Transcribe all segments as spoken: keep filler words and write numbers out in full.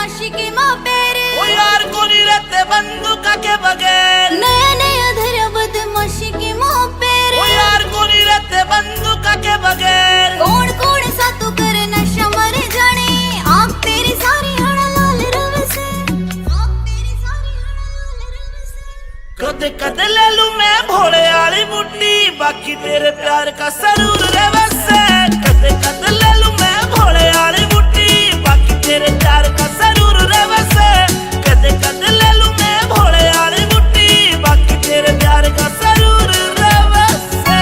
आशिकी माँ पैर। ओ यार कोनी रहते बंदूका के बगैर। नया नया धरा बदमाशी की माँ पैर। ओ यार कोनी रहते बंदूका के बगैर। कौन कौन सा तू करे नशा मर जाने। आँख तेरी सारी हड़ा लाल रवसे। आँख तेरी सारी हड़ा लाल रवसे। कद कद ले लूं मैं भोले आली मुट्ठी, बाकी तेरे प्यार का सरूर रे वसे। कद कद ले लूं मैं भोले आली मुट्ठी, बाकी तेरे प्यार का सरूर रे वसे। कद कद ले लूं मैं भोले आली मुट्ठी, बाकी तेरे प्यार का सरूर रे वसे।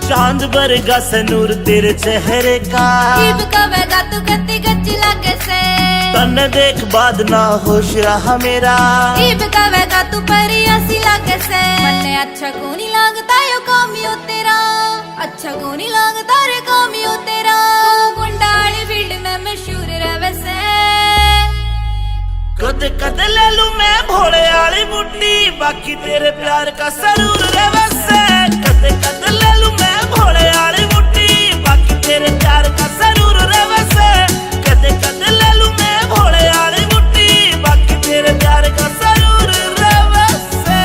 चांद बरगा से नूर तेरे चेहरे का। इब कवेगा तू कत्ती गच्ची लागे से। तन्ने देख बाद ना होश रहा मेरा। इब कवेगा तू परी आसी लागे से। मन्ने अच्छा कोनी लागता यो कामियो तेरा। अच्छा कोनी लागता रे कामियो तेरा। तू गुंडा आली फील्ड में मशहूर रहवे से। कद कद ले लूं मैं भोले आली मुट्ठी, बाकी तेरे प्यार का सरूर रे वसे। कद कद ले लूं मैं भोले आली मुट्ठी, बाकी तेरे प्यार का सरूर रे वसे। कद कद ले लूं मैं भोले आली मुट्ठी, बाकी तेरे प्यार का सरूर रे वसे।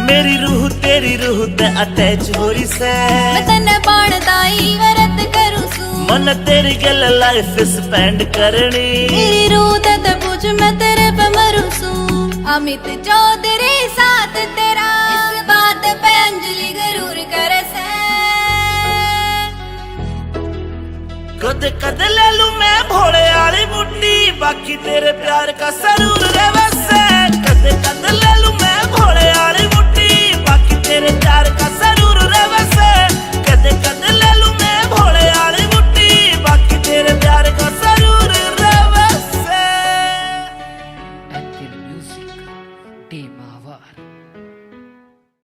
मेरी रूह तेरी रूह ते अटैच हो रही से। मैं तन्ने पाण ताई व्रत करूं सू। मन तेरी गल लाइफ स्पेंड करनी। मेरी रूह ते, ते पूछ मैं तेरे पे मरूं सू। अमित चौधरी साथ तेरा। इस बात पे अंजलि गरूर करे से। कद कद ले लूं मैं भोले आली मुट्ठी, बाकी तेरे प्यार का सरूर रे वसे। कद कद ले